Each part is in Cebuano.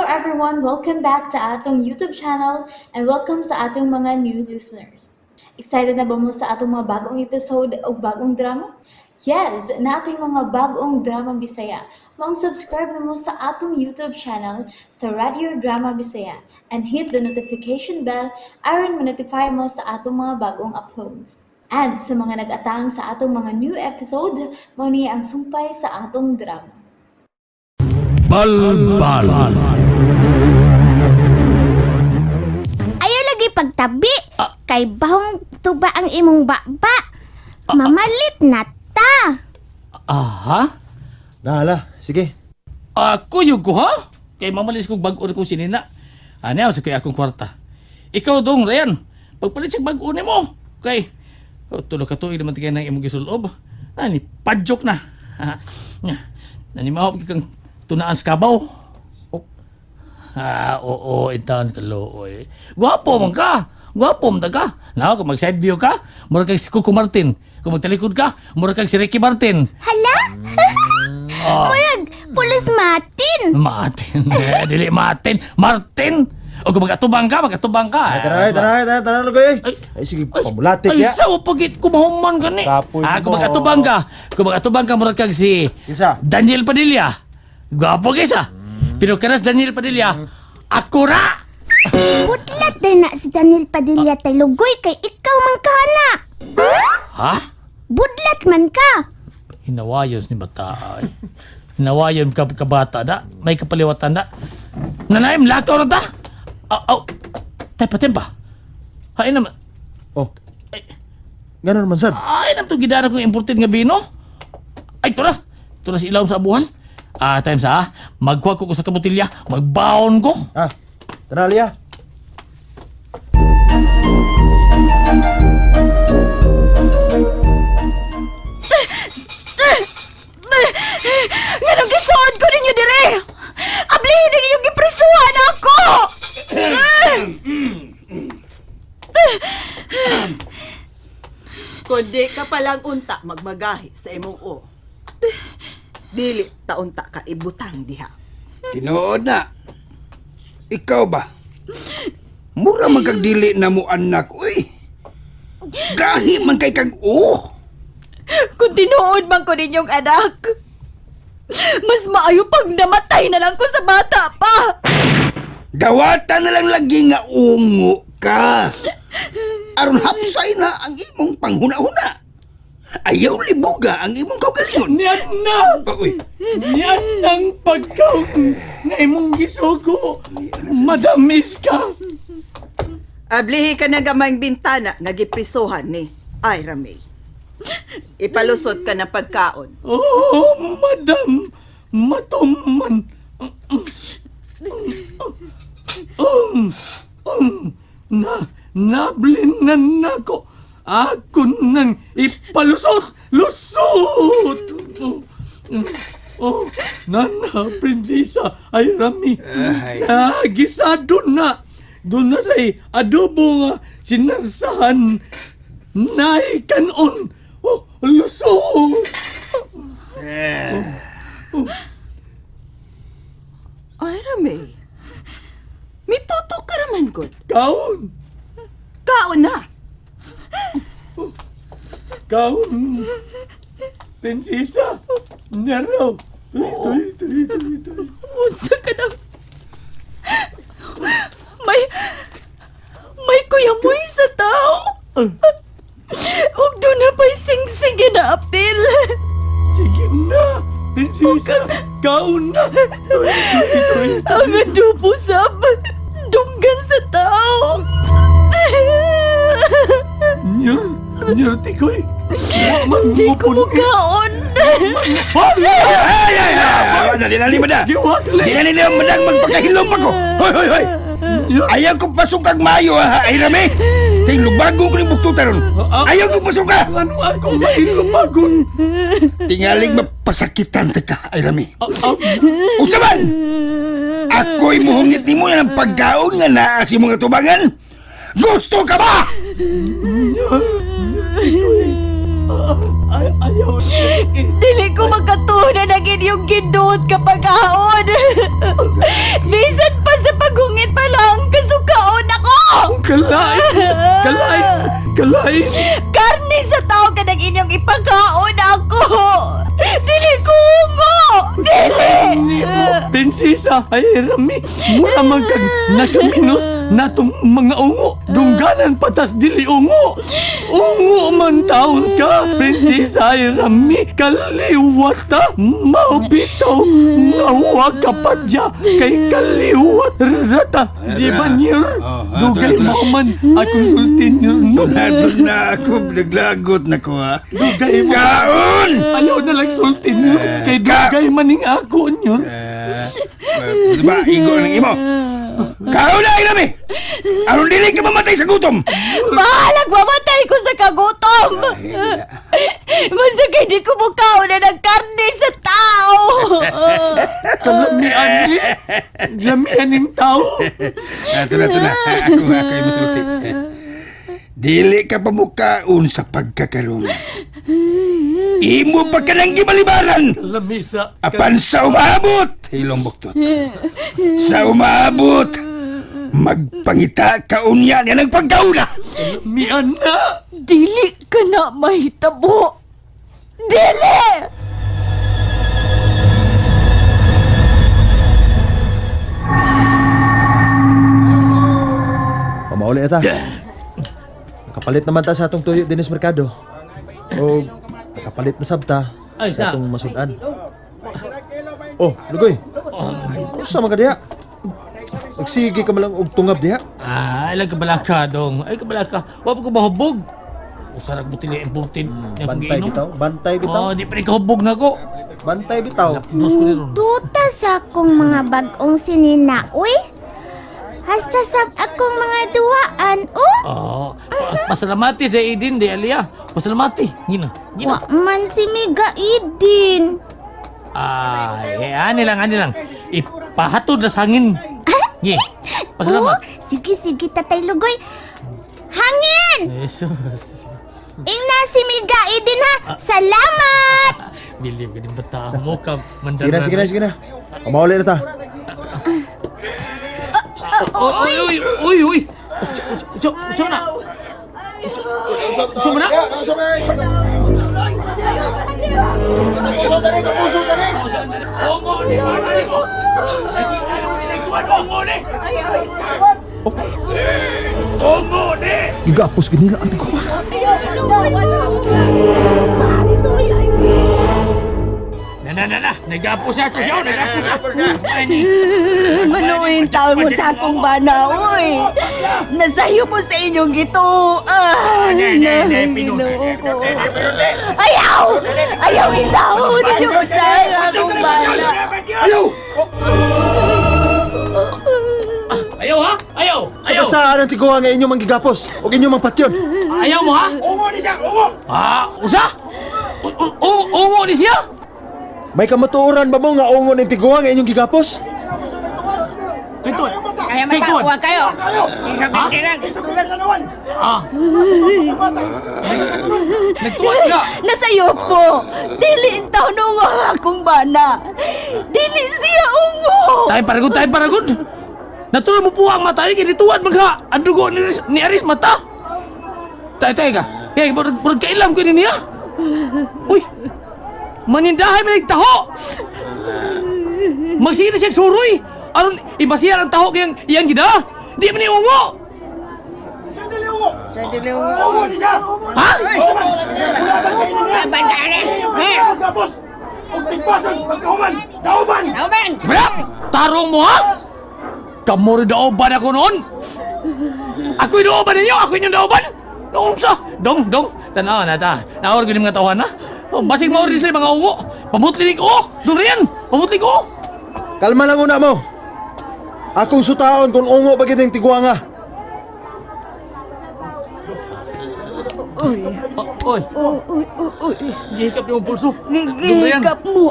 everyone! Welcome back to atong YouTube channel and welcome sa atong mga new listeners. Excited na ba mo sa atong mga bagong episode o bagong drama? Yes, nating mga bagong drama Bisaya. Maong subscribe na mo sa atong YouTube channel sa Radio Drama Bisaya and hit the notification bell aron ma-notify mo sa atong mga bagong uploads. And sa mga nag-atang sa atong mga new episode, mao ni ang sumpay sa atong drama. Balbal. Ayaw lagi pagtabi. Kay bahong tuba ang imong baba. Mamalit na ta. Aha? Nahala, sige. Ako yung ko, ha? Kay mamalis kong bag-o na kong sinina. Ano, sa kay akong kwarta. Ikaw dong, Ryan. Pagpalit siya bag-o nimo. Kay, oh, tulo ka tuig naman tigay ng imong gisulob. Ani, padjok na. Nani mahop kang tunaan sa kabaw. Oh. Ah, oo, intaon ka looy. Gwapo man ka. Gwapo man ta ka. Now, kung mag-side view ka, mura kang si Coco Martin. Kung magtalikod ka, mura kang si Ricky Martin. Hala? Murag, pulos matin. Martin. Eh, dili Martin. Martin. O kung mag-atubang ka, mag-atubang ka. Ay, tara, tara, tara, tara, lugoy. Ay. Ay, sige, pamulatik Ay, ya. sa pagit kumahuman ka ni. Kapoy Ah, kung mo. mag-atubang ka, kung mag-atubang ka, murag kang si Isa. Daniel Padilla. Gwapo kaysa. Pero kanas Daniel Padilla, ako ra! Putlat din na si Daniel Padilla tay lugoy kay ikaw man ka na. Ha? Budlat man ka. Hinawayon ni bata. Ay. Hinawayon ka kabata da. May kapaliwatan da. Nanayim, lakaw na ta! Aw, aw. Tay, patempa. Hain naman. Oh. Ganun naman, sir. Ay, nam to gidana kong imported nga bino. Ay, ito na. Ito na si ilaw sa abuhan. Ah, time sa ah. Magkuha ko ko sa kabutilya. Magbaon ko. Ah, tara, Lia. Nganong gisuod ko ninyo dire? Ablihin ang inyong giprisuhan ako! Kundi ka palang unta magmagahi sa imong o. Dili ta unta ka ibutang diha. Tinuod na. Ikaw ba? Mura man kag dili na mo anak, uy. Gahi man kay kag oh. Kung tinuod man ko ninyong anak, mas maayo pag namatay na lang ko sa bata pa! Dawata na lang lagi nga ungo ka. Aron hapsay na ang imong panghuna-huna. Ayaw libuga ang imong kaugalingon. Niyan na! Uy, Niyan ang pagkaon nga imong gisugo. Madamis ka. Ablihi ka na gamayng bintana nga giprisuhan ni Ira May. Ipalusot ka na pagkaon. Oh, madam. Matuman. Um, um, na, nablinan nako. Ako nang ipalusot. Lusot. Oh, nana, prinsesa, ay rami. Ay. Ah, gisado na. Doon na sa'y adobo nga sinarsahan. Nay kanon. Oh, lusot. Ira May, mituto ka raman gud. Kaon. Kaon na. Kaon. Prinsesa. Nero. Tuy, tuy, tuy, tuy, tuy. Usa ka na. May... May kuyamoy sa tao. Ug doon na pa'y singsige na apil. Sige na. Prinsesa. Kaon na. Tuy, tuy, tuy. Ang adobo sab, dunggan sa tao. Nyer. Nyer, tikoy. Wa man Di ko mo punit. mukaon. Ay, ay, ay! Dali na lima na. Giwakli. Di na nila madang magpakahilom pa ko. Hoy, hoy, hoy! Ayaw ko pasok kag maayo ha, ay rami. Kay lubagon ko ning buktutan ron. Ayaw ko pasok ka. Ano ako mahilumagon? Tingalig mapasakitan ta ka, ay rami. Unsa man? Ako'y muhungit nimo ng pagkaon nga naa sa imong atubangan. Gusto ka ba? Ay, ayaw. Dili ko makatunan ang inyong ginuot kapag aon. Bisan Kalain! Kalain! Kalain! Karne sa tao ka ng inyong ipagkaon ako! Dili ko ungo! Dili! Nimo, prinsesa, ay rami. Mura man kag nakaminos natong mga ungo. Dungganan patas dili ungo. Ungo man taon ka, prinsesa ay rami. Kaliwata, maubitaw, nga kapadya kay kaliwat rata. Di ba nir? Oh, ah, Dugay tara, tara. mo man akong sultin nir. No? Nadot na ako, naglagot na ko ha. Dugay mo. Kaon! Ayaw na lang sultin nir. Kay dugay maning ako nir. Eh, di ba, igo ng imo. Kaon na, Irami! Aron dili ka mamatay sa gutom! Bahalag mamatay ko sa kagutom! Basta kay di ko mukaon na ng karne sa tao! Kalamian ni. Lamian ning tao. Ah, Ito na, ito na. Ako, ako yung masulti. Dili ka pamukaon sa pagkakaroon. Imo pa ka nang gibalibaran! Lamisa. Apan sa umaabot! Hilong buktot. Sa umaabot! Magpangita ka unya niya ng pagkauna! Lamian na. Dili ka na mahitabo! Dili! Pamauli ta. Nakapalit naman ta sa atong tuyo dinis merkado. O nakapalit na sabta Ay, sa sa. atong masudan. Oh, Lugoy. Usa man ka diha? Nagsige ka man lang og tungab diha. Ah, ilang kabalaka dong. Ay kabalaka. Wa pa ko mahubog. Usarag mo tili imported. Bantay bitaw, bantay bitaw, Oh, di pa ni kahubog na ko. bantay bitaw. Dos ko ni ron. Tuta sa akong mga bagong sinina, uy. Hasta sa akong mga duwaan, oh. Oh, pasalamati sa Aiden di Alia. Pasalamati. Gina. Gina. Wa man si Miga Idin. Ay, eh, ani lang, ani lang. Ipahatod na sa hangin. Gi. Pasalamat. Oh, sige, sige, Tatay Lugoy. Hangin! Jesus. Ingna si Miga Idin ha. Salamat! Bilib ka din bata mo ka Sige na, sige na, sige na. Pamauli na ta. Oy, oy, oy, oy. Ucho, ucho na. Ucho mo na. Ongo ni, mana ni mo. Ongo ni. Ongo ni. Gigapos gid nila ang tiguan. Na na na na, nagapo siya to siya, nagapo siya. Manuin taon mo sa akong bana, uy! Nasayo mo sa inyong gito! Ah, Ginoo ko. Ayaw! Ayaw itaon ninyo ko sa akong bana! Ayaw! Ayaw ha? Ayaw. Sa Ayaw. saan ang tiguan nga inyong manggigapos ug inyong mangpatyon? Ayaw mo ha? Ungo ni siya! Ungo! Ah, usa? Ungo ni siya? May kamatuoran ba mo nga ungo ning tiguan nga inyong gigapos? Ito. Kaya matawa kayo. Ha? Ah. Nagtuwan ka. Nasayo ko! Dili taon ungo ang akong bana! Dili siya ungo! Tayo paragod, tayo paragod. Natuloy mo po ang mata ni kinituan magha. Ang dugo ni Aris mata. Tayo tayo ka. Kaya murag murag kailam ko ni niya. Uy. Manindahay man taho. Magsige na siya suroy. Aron ibasiyan ang taho kayang iyang gida. Di man ni ungo. Ungo ni siya! Ha? Gapos! Og tigpasan! Pagkahuman! Dauban! Wala! Tarong mo ha? Kamu rin daoban ako noon! Ako'y daoban ninyo! Ako'y inyong daoban! Noong sa! Dong, dong! Tanaw na ta. Naor ko mga tawahan na. Oh, basig maor sila mga ungo. Pamutli ko! Doon riyan! Pamutli ko! Kalma lang una mo. Akong sutaon kung ungo ba gid ning tiguan nga. Uy, Oh, oy, uy, uy, uy, uy. gihikap niyo ang pulso. Doon riyan. Gigikap mo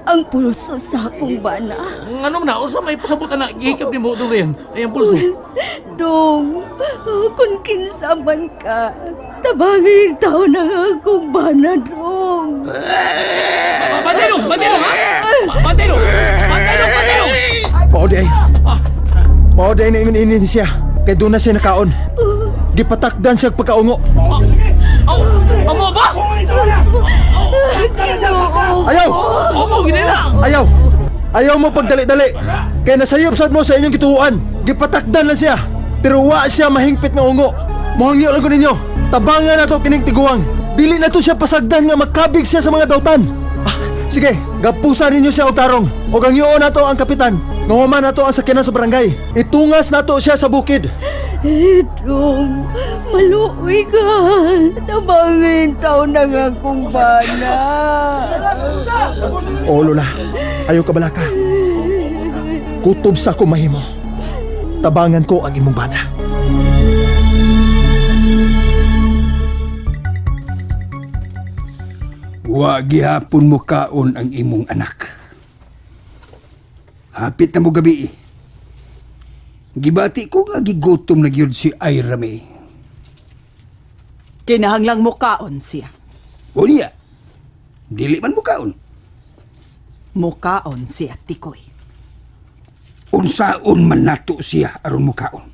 ang pulso sa akong bana. Ano na? Usa may pasabutan na gihikap ni mo doon riyan. Ay, ang pulso. Dong, kung kinsa man ka, tabangin taon ang akong bana, dong. Bantay dong! Bantay dong! Ha? Bantay dong! Bantay dong! Bantay dong! Mao di ay. Ah. Mao di ay naingon ini siya. Kay doon na siya nakaon. Gipatakdan siya pagkaungo. Aw, amo ba? Ginoo. Ayaw! Amo gini na. Ayaw! Ayaw mo pagdali-dali. Kay nasayop sad mo sa inyong gituan. Gipatakdan lang siya. Pero wa siya mahingpit nga ungo. Mohangyo lang ko ninyo. Tabangan na to kining tiguang. Dili na to siya pasagdan nga makabig siya sa mga dautan. Ah, sige, gapusa ninyo siya og tarong. Og angyoon nato ang kapitan. Nga human nato ang sakyanan sa barangay. Itungas nato siya sa bukid. Dong, maluoy ka. Tabangin taon na nga akong bana. O Lola, ayaw ka balaka. Kutob sa ko mahimo. Tabangan ko ang imong bana. Wa gihapon mo kaon ang imong anak. Hapit na mo gabi. Eh. Gibati ko nga gigutom na gyud si Ira May. Kinahanglang mukaon siya. O niya, dili man mo kaon. Mukaon siya, Tikoy. Unsaon man nato siya aron mo kaon.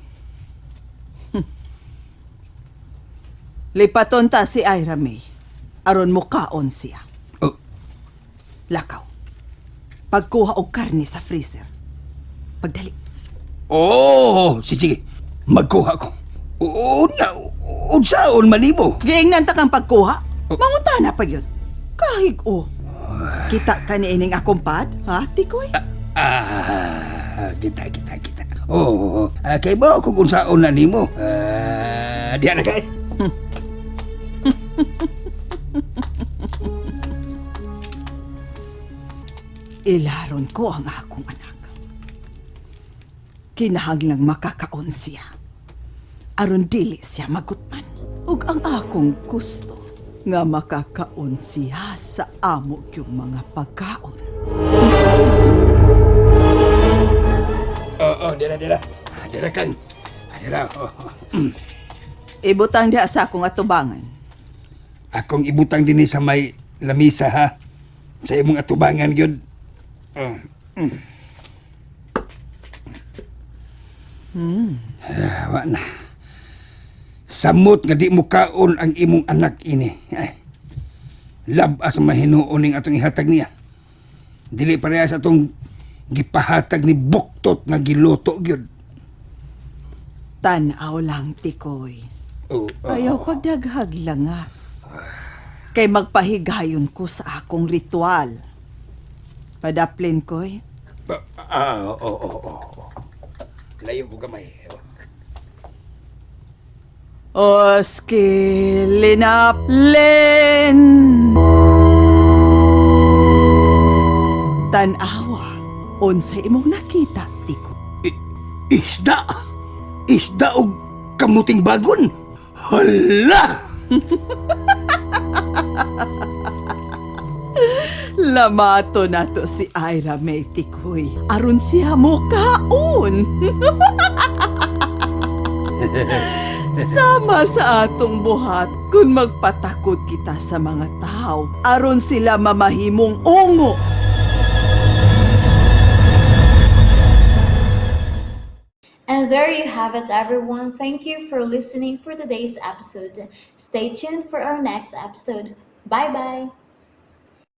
Lipaton ta si Ira May. Aron mukaon siya. Oh, Lakaw. Pagkuha og karne sa freezer. Pagdali. oh sige, sige. Magkuha ko. O niya, unsaon man nimo? Giingnan ta kang pagkuha. Mangutana pa yun. Kahig o. Kita ka ni ining akong pad, ha, Tikoy? Ah, kita, kita, kita. Oh, ah, kay ba kung unsaon na nimo? Ah, diha na kay. Ilaron ko ang akong anak. Kinahanglang makakaon siya. Aron dili siya magutman. Ug ang akong gusto nga makakaon siya sa amo yung mga pagkaon. Oo, oh, dira, dira. Ah, Dira kang. Ah, Dira. Oh, oh. Ibutang diha sa akong atubangan. Akong ibutang dinhi sa may lamisa ha. Sa imong atubangan gyud. Oh. Mm. Ah, wa na. Samot nga di mo kaon ang imong anak ini. Ay. Labas man hinuon ning atong ihatag niya. Dili pareha sa atong gipahatag ni Buktot nga giluto gyud. Tanaw lang, Tikoy. Oh, oh. Ayaw pagdaghag langas. Kay magpahigayon ko sa akong ritual. Padaplin ko'y. Ah, oo, oo, oo. Layo ko gamay. Oski linaplin. Tanawa, unsa imong nakita, Tiko. Isda! Isda og kamuting bagon! Hala! Lamato nato si Ira May Tikoy. Aron siya mukaon. Sama sa atong buhat kung magpatakot kita sa mga tao aron sila mamahimong ungo. And there you have it, everyone. Thank you for listening for today's episode. Stay tuned for our next episode. Bye bye.